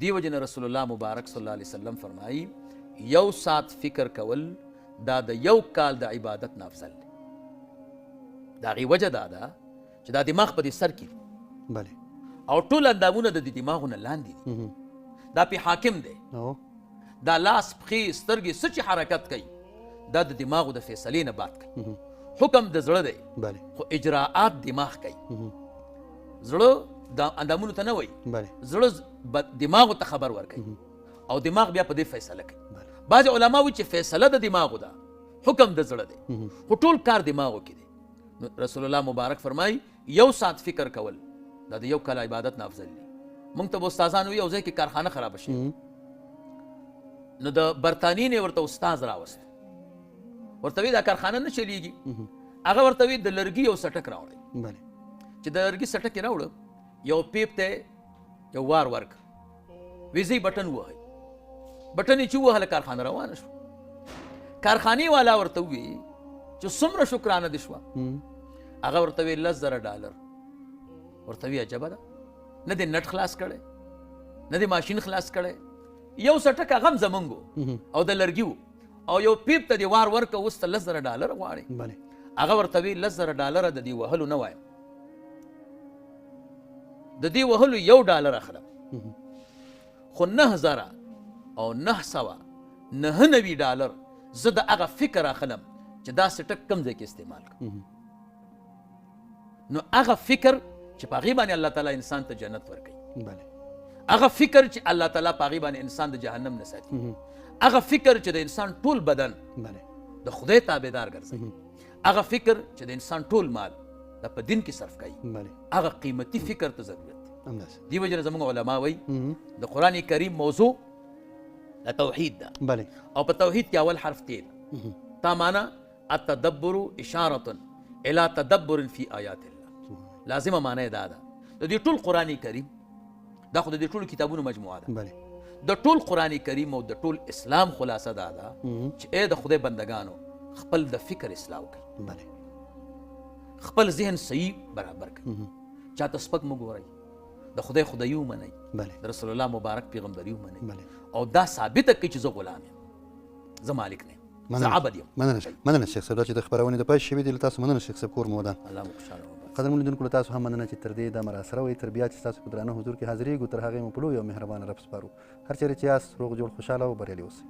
دی وجه نه رسول الله مبارک صلی الله علیه وسلم فرمایي یو ساعت فکر کول دا د یو کال د عبادت نه افضل دی. د هغې وجه دا ده چې دا دماغ په دې سر کې دي، بله، او ټول اندامونه د دې دماغو نه لاندې دي. دا پې حاکم دی. دا لاس، پښې، سترګې څه چې حرکت کوي دا د دماغو د فیصلې نه بعد کوي. حکم د زړه دی، خو اجراعات دماغ کوي. زړه د اندامونو ته نه وایي، زړه دماغو ته خبر ورکوي او دماغ بیا په دې فیصله کوي. بعضې علما وایي چې فیصله د دماغو ده، حکم د زړه دی، خو ټول کار دماغو کې دی. نو رسول الله مبارک فرمایي یو ساعت فکر کول دا د یو کال عبادت نه افضل دی. موږ ته به استادان وي یو ځای کې کارخانه خرابه شي، نو د برتانیې نه ورته استاد راوست، ورته وی دا کارخانه نه چلیږي. هغه ورته وی د لرګي یو څټک راوړی، چې د لرګي څټک یې راوړه، یو پیپ ته یو وار ورکړ، وی ځئ بټن ووهئ. بټن یې چې ووهله کارخانه روانه شوه. کارخانې والا ورته ووی چې څومره شکرانه دې شوه؟ هغه ورته وی $10,000. ورته وی عجبه ده، نه دې نټ خلاص کړی، نه دې ماشین خلاص کړی، یو څټک هغه هم زمونږ او د لرګي و، او یو پیپ ته دې وار ورکړه، اوس ته $10,000 غواړې. هغه ورته وی $10,000 د دې وهلو نه وایم، د دې وهلو $1 اخلم، خو $9,999 زه د هغه فکر اخلم چې دا څټک کوم ځای کې استعمال کړم. نو هغه فکر چې په هغې باندې الله تعالی انسان ته جنت ورکوي، هغه فکر چې الله تعالی په هغې باندې انسان د جهنم نه ساتي، هغه فکر چې د انسان ټول بدن د خدای تابعدار ګرځوي، هغه فکر چې د انسان ټول مال د په دین کې صرف کوي، هغه قیمتي فکر ته ضرورت دی. دې وجې نه زموږ علما وایي د قرآن کریم موضوع د توحید ده، او په توحید کې اول حرف تی ده. تا معنا التدبر اشارة الى تدبر في آیات الله، لازمه معنی دا ده د دې ټول قرآن کریم، دا خو د دې ټولو کتابونو مجموعه ده، د ټول قرآن کریم او د ټول اسلام خلاصه دا ده چې ای د خدای بندگانو خپل د فکر اصلاح وکړئ، خپل ذهن صحیح برابر کړئ، چاته سپک مه ګورئ، د خدای خدایي ومنئ، د رسول الله مبارک پیغمبري ومنئ، او دا ثابته کړئ چې زه غلام یم، زه مالک نه یم، زه عبد یم. مننه شیخ صاحب، دا چې د خپرونې د پای شوې دي له تاسو مننه شیخ صاحب، کور مو ودان. الله مو خوشحاله وباسي. قدرمنو لیدونکو له تاسو هم مننه چې تر دې دمه راسره وئ، تر بیا چې ستاسو په درانه حضور کې حاضرېږو، تر هغې مو په لوی او مهربانه رب سپارو. هر چېرې چې یاست روغ جوړ، خوشحاله او بریالي اوسئ.